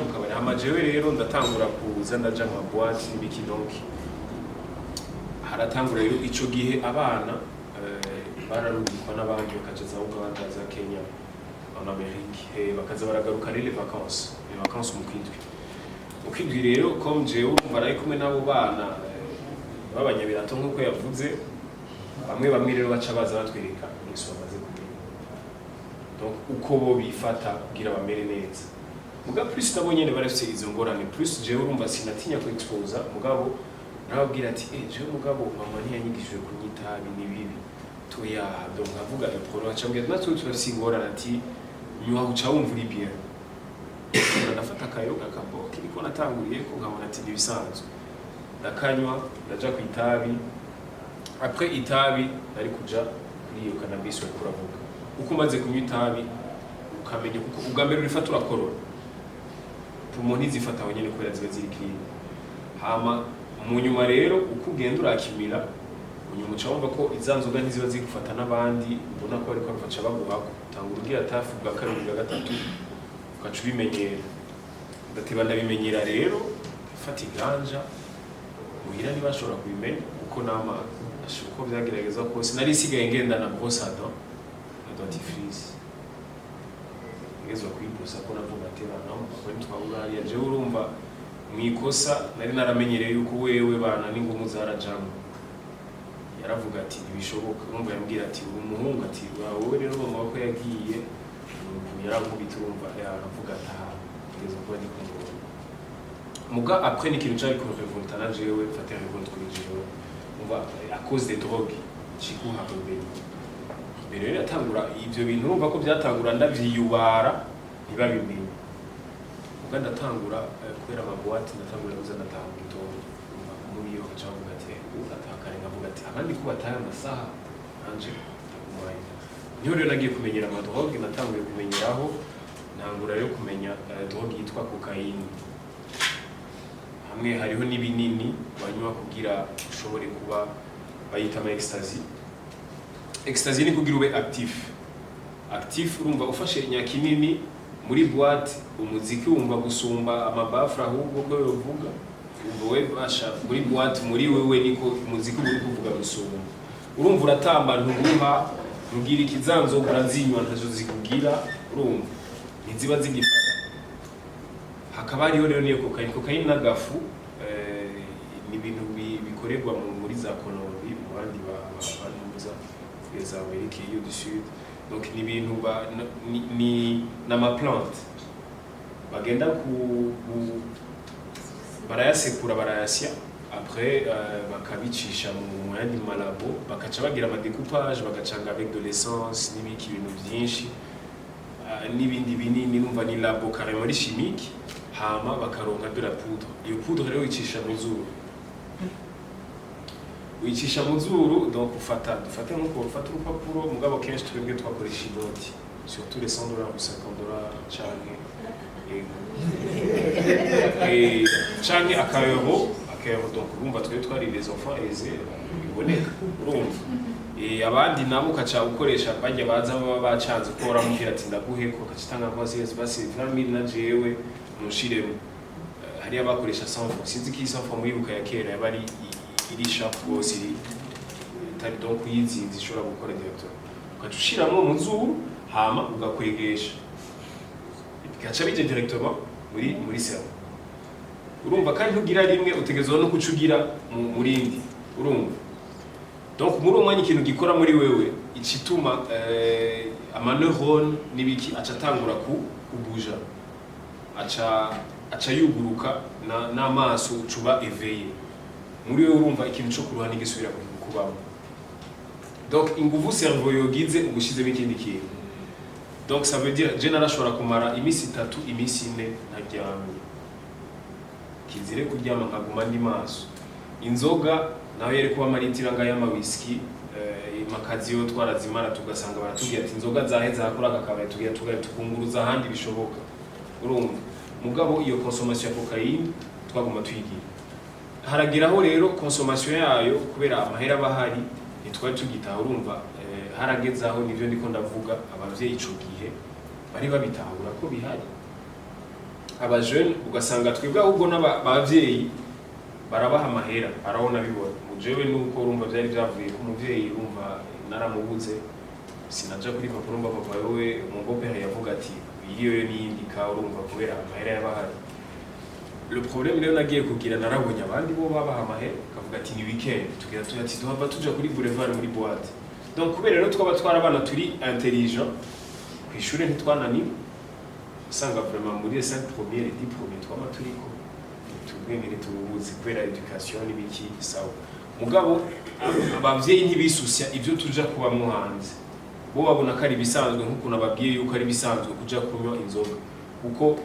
mu kabari. Hama jewe rero ndatangura kuza ndaja mu boîte n'ibiki. Donc haratangura rero ico gihe abana bararungikwa n'abandi bakaja za Uganda, za Kenya, en Amérique, bakaza baragaruka rero les vacances mu kwindwi. Rero comme jewe urumva nari kumwe n'abo bana b'abanyabirato nk'uko yavuze, bamwe bamwe rero baca baza batwereka ingeso bamaze kumenya, donc uko bo bifata kugira bamere neza. Muga plus nabo nyene barafise izo ngorane. Plus jewe urumva sinatinya ku exposer, mugabo narababwira ati: "Eh, jewe mugabo mama ntiyanyigishije kunywa itabi, ni bibi toya." Donc nkavuga iyo problème, aca ambwira: "Natwe turafise ingorane." Ati: "Nywa uca wumva uri bien." Ndafata akayoga kaboke niko natanguriye ko, nkabona ati nibisanzwe, ndakanywa, ndaja ku itabi. Après itabi nari kuja kuri iyo cannabis uriko uravuga. Uko umaze kunywa itabi ukamenya, kuko ubwa mbere urifata urakorora, poumon ntizifata aho nyene kubera ziba ziri clean. Hama mu nyuma rero uko ugenda urakimira, unyuma uca wumva ko iza nzoga ntiziba zigufata, n'abandi ubona ko bariko bafaca baguhako, utangura ugira tafu bwa kabiri, bwa gatatu, ugaca ubimenyera. Ndateba ndabimenyera rero, fata iganja muhira ntibashobora kubimenya kuko nama uko vyagerageza kose nari isigaye ngendana brosse à dents na dentifrice, ngezwa kuyibrosa ko navuga ati: "Bana bakora ntitwahura hariya." Jewe urumva mwikosa nari naramenyereye yuko wewe bana n'ingumu zarajamwo. Yaravuga ati: "Ntibishoboka." Urumva yambwira ati: "Uri umuhungu." Ati: "Wowe rero mama ko yagiye." Nuko yarankubita, urumva yaravuga ati: "Aha ngeze kuba ndi ku murongo." Muga après ni ikintu cari ku révolta na jewe mfata révolte kuri jewe, umva, à cause des drogues cikuha rébellion. Mbere rero yatangura ivyo bintu, urumva ko byatangura ndavyiyubara ntibabimenye. Muga ndatangura kubera ama boîte, ndatangura kuza ndataha mu gitondo. Urumva muri iyo baca bavuga ati: "Urataha kare." Nkavuga ati: "Abandi ko bataha amasaha, nanje ndagumayo." Niho rero nagiye kumenyera ama drogue, natanguye kumenyeraho, ntangura rero kumenya drogue yitwa cocaïne. Hamwe hariho n'ibinini banywa kugira ushobore kuba, bayita ama ecstasy. Ecstasy ni kugira ube actif, actif. Urumva ufashe nyakinini muri boîte, umuziki wumva gusumba ama baffles, ahubwo ko yovuga umva we basha muri boîte, muri wewe niko umuziki uba uri kuvuga gusumba. Urumva uratamba, nturuha, ntugira ikizanzoga, urazinywa ntazo zikugira, urumva ntiziba zigifata. Hakaba hariho rero niyo cocaine. Cocaine n'agafu ni ibintu bikorerwa muri za Colombie, mu bandi banuza za Amérique yo du Sud. Donc ni ibintu ni n'ama plante bagenda ku barayasekura, barayasya, après bakabicisha mu yandi malabo, bakaca bagira ama découpage, bagacanga avec de l'essence n'ibiki, ibintu byinshi n'ibindi binini. Numva ni labo carrément ari chimique. Hama bakaronka de la poudre. Iyo poudre rero wicisha mu zuru, wicisha mu zuru. Donc ufata, dufate nkuko ufata urupapuro, mugabo kenshi twebwe twakoresha inoti, surtout les 100 $ ou 50 $ canke, yego, canke akayoro, akayoro. Donc urumva twebwe twari les enfants aisés biboneka, urumva. Abandi nabo ukaca ukoresha bajya baza baba bacanze ko uramubwira ati: "Ndaguhe ko." Ukaca utanga nka basi 20 000 na jewe munshiremo. Hariyo abakoresha 100 francs, sinzi ko iyi 100 francs muyibuka ya kera yaba ari iri sharp rwose, iri itari, donc uyizinze ishobora gukora directeur, ugaca ushiramwo mu zuru, hama ugakwegesha, bigaca bija directement muri cerveau. Urumva kandi ntugira rimwe, utegerezwa no kuca ugira mu rindi. Urumva donc muri uwo mwanya ikintu gikora muri wewe icituma ama neurone n'ibiki aca atangura ku kubuja, aca yuguruka n'amaso, ucuba éveillé muri wewe. Urumva ikintu co kuruha ntigisubira kubamo. Donc inguvu cerveau yogize ugushizemo ikindi kintu. Donc ça veut dire je narashobora kumara iminsi 3, iminsi 4 ntaryamye, kizire kuryama, nkaguma ndi maso. Inzoga nawe yari kuba amaritiro angaya y'ama whisky, makazi yo twarazimara, tugasanga baratubwira ati: "Inzoga zaheze kuri aka kabari." Tugira tugaye tukunguruza ahandi bishoboka, urumva. Mugabo iyo consommation ya cocaïne twaguma tuyigira. Harageraho rero consommation yayo, kubera amahera aba ahari, ntitwari tugitaha. Urumva harageze aho, nivyo ndiko ndavuga, abavyeyi ico gihe bari babitahura ko bihari. Aba jeunes ugasanga twebwe ahubwo n'abavyeyi barabaha amahera, arabona bibona. Jewe nuko urumva byari byavuye ku muvyeyi, urumva naramubuze, sinaja kuri papa. Urumva papa wewe, mon beau-père, yavuga ati iyo yo n'iyindi ka, urumva kubera amahera yabahari. Le problème rero nagiye kugira, narabonye abandi bo babaha amahera, kavuga ati ni weekend, tugira tuti ati duhava tuja kuri boulevard muri boîte. Donc kubera rero twaba twarabana turi intelligent, ku ishuri ntitwananiwe, usanga vraiment muri les 5 premiers, les 10 premiers twaba turiko, tubwenge ntitubuzi kubera education n'ibiki. Sawa, mugabo abavyeyi ntibisusia ibyo tuja kubamwo hanze. Bo babona ko ari ibisanzwe, nk'ukuntu ababwiye yuko ari ibisanzwe kuja kunywa inzoga, kuko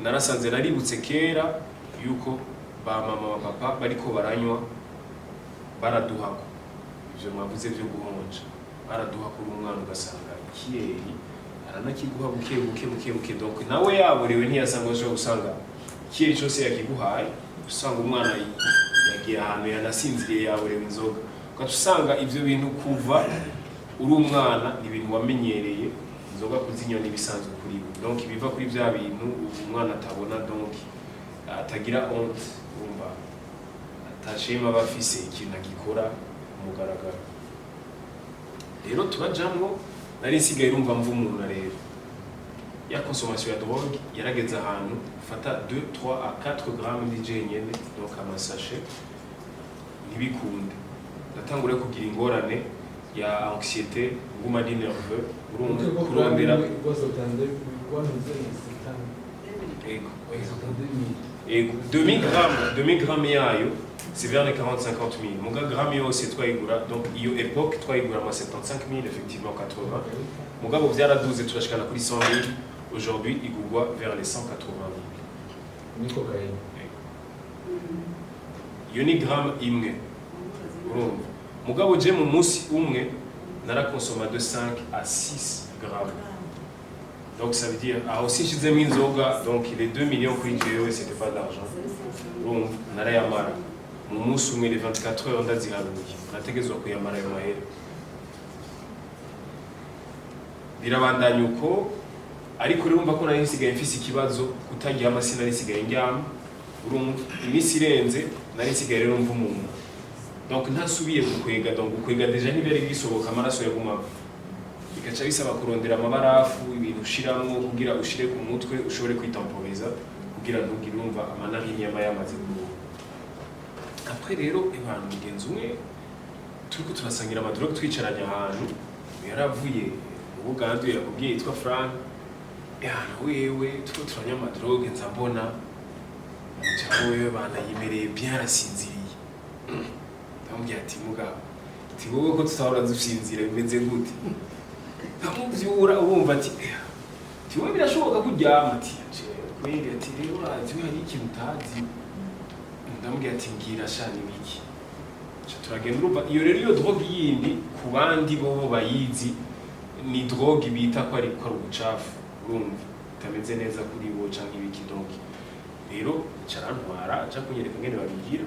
narasanze, naributse kera yuko ba mama, ba papa bariko baranywa, baraduhako ivyo mwavuze vyo guhonja, baraduha kuri umwana, ugasanga ikiyeri aranakiguha buke buke buke buke. Donc nawe yaborewe, ntiyasanga ashobora gusanga ikiyeri cose yakiguhaye. Usanga umwana yagiye ahantu yanasinziriye, yaborewe inzoga. Ugaca usanga ivyo bintu kuva uri umwana ni ibintu wamenyereye. Inzoga kuzinywa n'ibisanzwe kuri we. Donc biva kuri vya bintu umwana atabona, donc atagira honte, urumva atashima, aba afise ikintu agikora ku mugaragaro. Rero turajamwo, nari nsigaye urumva mva umuntu. Rero ya consommation ya drogue yarageze ahantu ufata 2, 3 à 4 grammes ndi jenyene, donc ama sachets ntibikunde. Ndatangura kugira ingorane ya anxiété, nguma ndi nerveux, urumva kurondera. Ego. Ego, demi gramme, demi gramme yayo c'est vers les 40 50 000. Muga gramme yose twayigura, donc iyo époque twayigura ama 75 000, effectivement 80. Mugabo vyaraduze, turashikana kuri 100 000. Aujourd'hui igurwa vers les 180 000. Ni cocaïne. Iyo ni gramme imwe, urumva. Mugabo je mu munsi umwe narakonsoma de 5 à 6 grammes. Donc ça veut dire aho sinshizemo inzoga. Donc les 2 millions kuri jewe c'était pas de l'argent, urumva narayamara mu munsi umwe. Les 24 heures ndaziharuye, nategezwa kuyamara ayo mahera. Birabandanya uko, ariko rero urumva ko nari nsigaye mfise ikibazo kutaryama. Sinari nsigaye ndyama, urumva iminsi irenze nari nsigaye rero mva umuntu, donc ntasubiye gukwega. Donc gukwega déjà ntibyari bisohoka, amaraso yaguma ava, bigaca bisaba kurondera amabarafu, ibintu ushiramwo kugira ushire ku mutwe ushobore kwitamporiza kugira ntugire, urumva ama narines yama yamaze ku. Après rero abantu, mugenzi umwe turiko turasangira ama drogues, twicaranye ahantu, yaravuye mu Buganda, yakubwiye, yitwa Frank. Yana wewe turiko turanywa ama drogues, nza mbona umujama wewe banayimereye bien, arasinziriye. Ndamubwira ati: "Mugabo, ati wowe ko tutahora dusinzira, bimeze gute?" Ndamuvyura, urumva, ati: "Eh, ati wowe birashoboka ko uryama?" Ati: "Kweli." Ati: "Rero urazi we hari ikintu utazi." Ndamubwira ati: "Mbwira sha, ni biki?" Ca turagenda. Urumva iyo rero, iyo drogue yindi ku bandi bobo bayizi, ni drogue bita ko ari ubucafu, urumva itameze neza kuri bo canke ibiki. Donc rero carantwara aja kunyereka ngene babigira.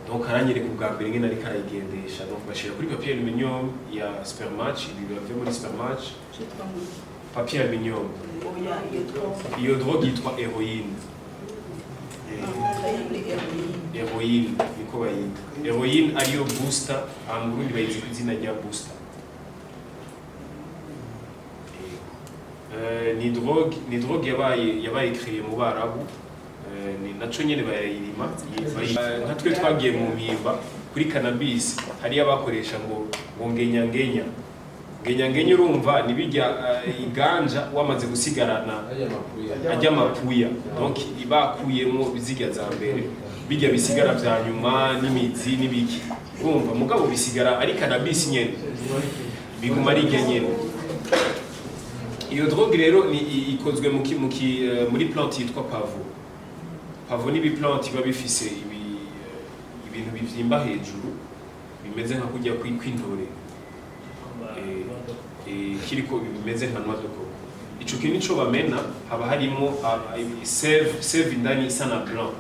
Donc aranyereka ubwa mbere ngene ariko arayigendesha. Donc bashira kuri papier aluminium ya Supermatch, ibi biba vyo muri Supermatch, papier aluminium. Oya, iyo drogue. Iyo drogue yitwa héroïne. Héroïne niko bayita, héroïne ariyo booster. Aha mu Burundi bayizi ku izina rya booster. Yego. Ni drogue yabaye créée mu Barabu. Ni naco nyene barayirima. Nka twe twagiye mu mpimba kuri cannabis, hariyo abakoresha ngo ngenya ngenya ngenya ngenya, urumva ni bijya iganja wamaze gusigarana Ajya mapuya. Ajya mapuya, donc bakuyemo bizirya za mbere, bijya bisigara vya nyuma n'imizi n'ibiki, urumva. Mugabo bisigara ari cannabis nyene, biguma ari irya nyene. Iyo drogue rero ni ikozwe muri plante yitwa pavot. Pavot ni plante biba bifise ibintu bivyimba hejuru bimeze nka kurya kw'intore, kiriko bimeze nka noix de coco. Ico kintu nico bamena, haba harimo sève indani isa na blanc,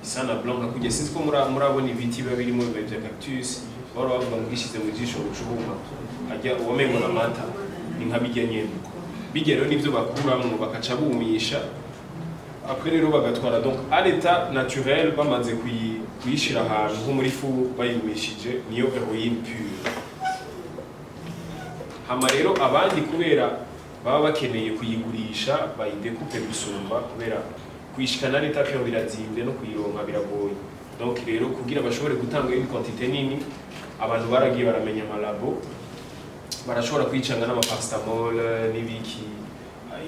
isa na blanc nka kurya. Sinzi ko murabona ibiti biba birimo biba vya cactus, bahora bavuga ngo gishize mu jisho ucuhuma, ajya uwamengo na mata, ni nka bijya nyene. Bijya rero nivyo bakuramwo, bakaca bumisha. Après rero bagatwara, donc à l'état naturel, bamaze kuyishira ahantu nko muri four bayumishije, niyo héroïne pure. Hama rero abandi, kubera baba bakeneye kuyigurisha, bayidécoupe gusumba, kubera kuyishikana l'état pur birazimvye, no kuyironka biragoye. Donc rero kugira bashobore gutanga une quantité nini, abantu baragiye baramenya amalabo, barashobora kwicanga n'amaparacétamol n'ibiki.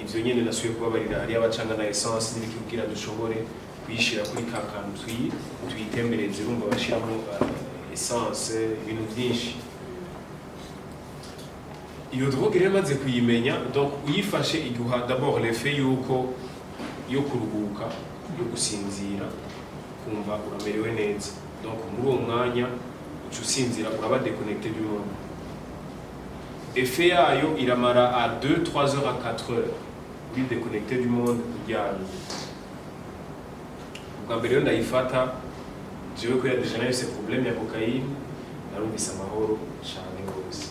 Ivyo nyene nasubiye kubabarira, hariyo abacanga na essence n'ibiki kugira dushobore kuyishira kuri ka kantu tuyitembereze. Urumva bashiramo essence, ibintu vyinshi. Iyo drogue rero maze kuyimenya, donc uyifashe iguha d'abord l'effet yuko yo kuruhuka, yo gusinzira, kumva uramerewe neza. Donc muri uwo mwanya uca usinzira, uraba déconnecté du monde. Effet yayo iramara à 2 3 heures à 4 heures uri déconnecté du monde, uryamye. Ubwa mbere rero ndayifata jewe, kubera déjà nahise problème ya cocaïne, narumvise amahoro cane gose,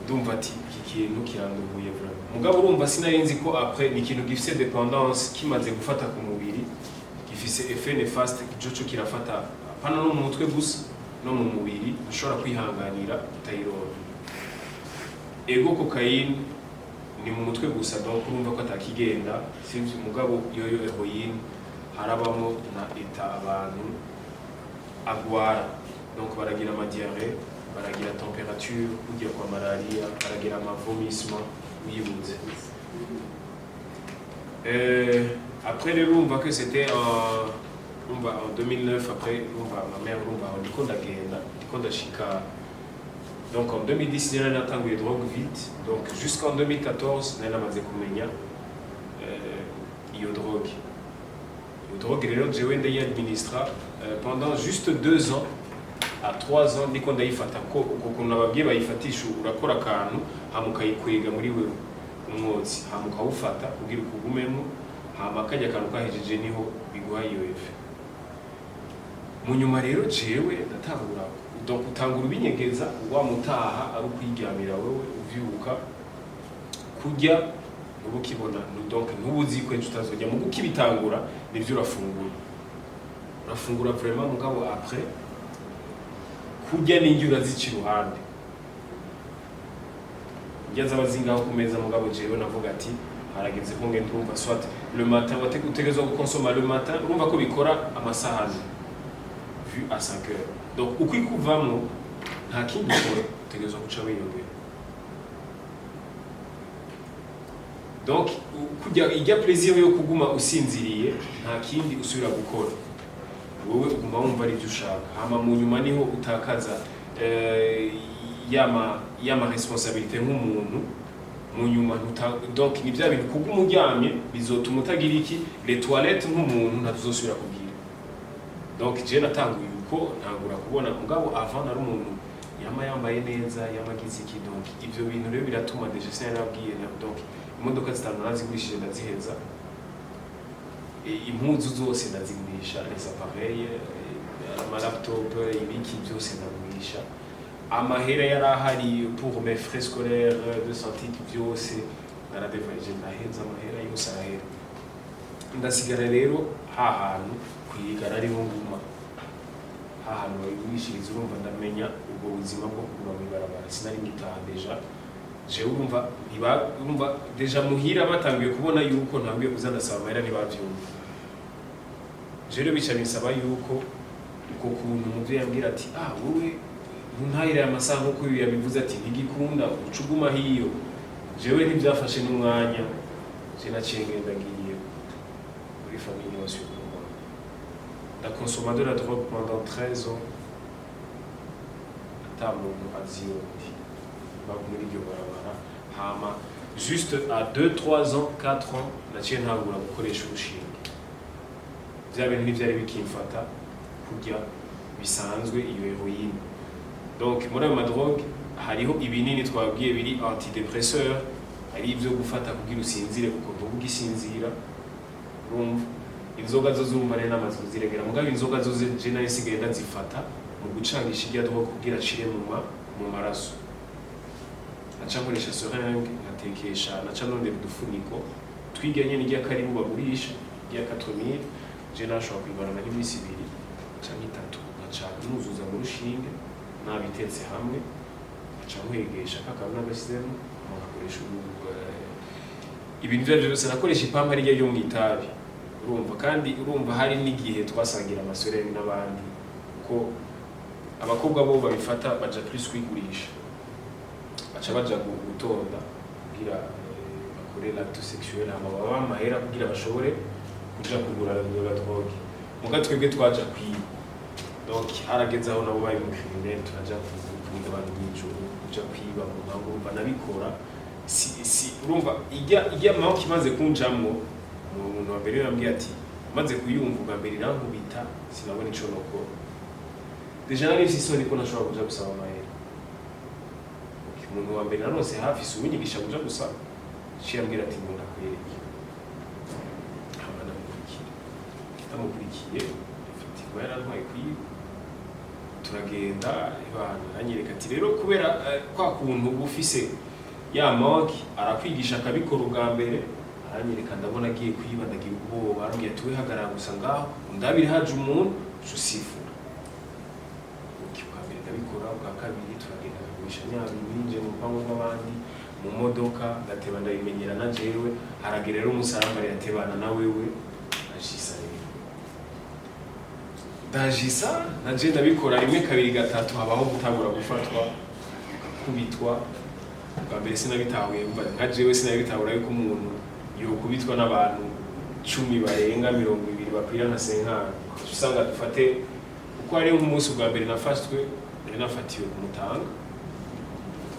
ndumva ati iki kintu kiranduhuye vraiment. Mugabo urumva sinari nzi ko après ni ikintu gifise dépendance, kimaze gufata ku mubiri gifise effet néfaste. Coco kirafata apana no mu mutwe gusa, no mu mubiri, ushobora kwihanganira utayironka. Ego, cocaïne ni mu mutwe gusa, donc urumva ko atakigenda, sivyo? Mugabo yoyo héroïne harabamo na état abantu agwara, donc baragira amadiarrhée, baragira température kujya kwa malaria, baragira amavomissement wibuze. Après rero urumva que c'était en, urumva en 2009. Après urumva ma mère, urumva aho ndiko ndagenda, ndiko ndashika. Donc en 2010 nari natanguye drogue vite, donc jusqu'en 2014 nari namaze kumenya iyo drogue. Iyo drogue rero jewe ndayadministra pendant juste 2 ans à 3 ans ndiko ndayifata. Ko uko kuntu nababwiye bayifatisha, urakora akantu hama ukayikwega muri wewe umwotsi, hama ukawufata kugira ukugumemo, hama kajya akantu kahejeje niho biguha iyo effet. Mu nyuma rero jewe ndatangura, donc utangura ubinyegeza, wa mutaha ari ukwiryamira, wewe uvyuka kurya ntuba ukibona, donc ntuba uzi ko ejo utazorya. Muga ukibitangura nivyo urafungura, urafungura vraiment, mugabo après kurya n'indyo urazica iruhande. Indya zaba zingaho ku meza, mugabo jewe navuga ati harageze ko ngenda. Urumva soit le matin utegerezwa gukonsoma le matin, urumva ko bikora amasaha ane vu à 5 heures, donc uko ikuvamwo nta kindi ukora, utegerezwa guca wiyongera. Donc kujya ijya plaisir yo kuguma usinziriye, nta kindi usubira gukora, wowe uguma wumva ari ibyo ushaka. Hama mu nyuma niho utakaza yama responsabilité nk'umuntu. Mu nyuma donc ni bya bintu kuguma uryamye bizotuma utagira iki, les toilettes nk'umuntu ntazosubira kugira. Donc je natanguye uko, ntangura kubona. Mugabo avant nari umuntu yama yambaye neza, yama agize iki. Donc ivyo bintu rero biratuma déjà sinarabwiye donc imodoka zitanu narazigurishije, ndaziheza. Impuzu zose ndazigurisha, les appareils, ama laptop, ibiki byose ndagurisha. Amahera yari ahari pour mes frais scolaires de santé, byose naradevaje, ndaheza, amahera yose arahera. Ndasigara rero hahantu kwigara ariho nguma, hahantu bayigurishiriza. Urumva ndamenya ubwo buzima bwo kuguma mw'ibarabara, sinari ngitaha déjà. Jewe urumva ntiba urumva déjà muhira batanguye kubona yuko ntanguye kuza ndasaba amahera, ntibavyumva. Je rero bica binsaba yuko uko kuntu umuvyeyi ambwira ati: "Ah, wowe ntuntahire amasaha," nk'uko uyu yabivuze ati ntigikunda uca uguma hiyo. Jewe ntibyafashe n'umwanya, je naciye ngenda, ngiye muri famille yose y'u Rwanda, ndakonsoma de la drogue pendant 13 ans ata muntu azi iyo ndi mba muri iryo barabara. Hama juste à 2 3 ans, 4 ans naciye ntangura gukoresha urushinge. Bya bintu ntibyari bikimfata kurya bisanzwe iyo héroïne. Donc muri ayo madrogue hariho ibinini twabwiye biri antidépresseur, hari ibyo gufata kugira usinzire kuko ntuba ugisinzira. Urumva inzoga zo zumva rero namaze kuziregera, mugabo inzoga zo je nayo nsigaye ndazifata mu gucangisha irya drogue kugira ashire mu maraso. Naca nkoresha seringue, nkatekesha, naca nondera udufuniko twiga nyene irya karibu bagurisha irya 4000. Je nashobora kuyimarana nk'iminsi 2 canke 3, nkaca nuzuza mu rushinge nabitetse hamwe, nkaca nkwegesha kakantu nagashyizemo, nkakoresha ubu ibintu ibyo aribyo byose. Nakoresha ipampa rirya ryo mu itabi, urumva. Kandi urumva hari n'igihe twasangira amasore n'abandi, kuko abakobwa bo babifata baja plus kwigurisha, baca baja gutonda kugira bakore l'acte sexuel, hama baba amahera kugira bashobore kuja kugura la drogue. Muga twebwe twaja kwiba. Donc harageze aho nabo bari mu criminel, turaja kuniga abantu mw'ijoro, kuja kwiba mu mpangu. Urumva nabikora si urumva ijya maboko imaze kunjamwo. Umuntu wa mbere yambwiye ati maze kuyumva ubwa mbere irankubita, sinabona ico nokora. Déjà nari mfise isoni ko ntashobora kuja gusaba amahera. Umuntu wa mbere naronse hafi si uwunyigisha kuja gusaba, ciye ambwira ati ngo ndakwereke. Hama ndamukurikira, ndamukurikiye, effectivement yarantwaye kwiba, turagenda ibana, aranyereka ati rero kubera kwa kuntu uba ufise ya manque, arakwigisha akabikora ubwa mbere. Aranyereka, ndabona agiye kwiba, ndagira ubwoba. Arambwira ati: "We hagarara gusa ngaho undabire, haje umuntu uca usifura." Okay, ubwa mbere ndabikora, ubwa kabiri turagenda akagurisha nyabintu, yinjiye mu rupangu rw'abandi mu modoka, ndateba ndabimenyera na jewe. Haragera rero umunsi arambarira atebana na wewe ajisa. Rero ndajisa naje ndabikora rimwe, kabiri, gatatu, habaho gutangura gufatwa, gukubitwa. Bwa mbere sinabitahuye, mva nka jewe sinabitahura yuko umuntu yokubitwa n'abantu 10 barenga 20 bakwira nka senkani. Usanga dufate kuko hari nk'umunsi bwa mbere nafashwe, nari nafatiwe ku Mutanga.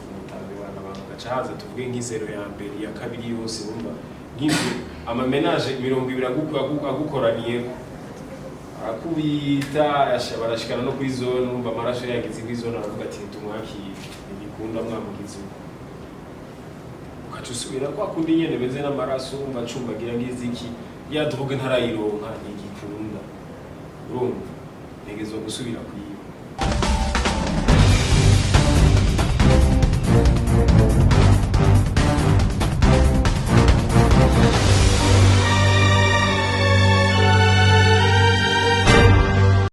Ku Mutanga abantu abantu gaca haza, tuvuge nk'izero ya mbere, iya kabiri yose, wumva nk'inzu ama ménages 20 agukoraniyeko, arakubita, barashikana no kuri zone. Wumva amaraso yagize kuri zone, aravuga ati: "Tumwakire, ntigikunda mwamugize uko." Ukaca usubira kwa kundi nyene meze n'amaraso, wumva acumbagira ngiziki ya drogue ntarayironka, ntigikunda. Urumva ntegerezwa gusubira kwiba.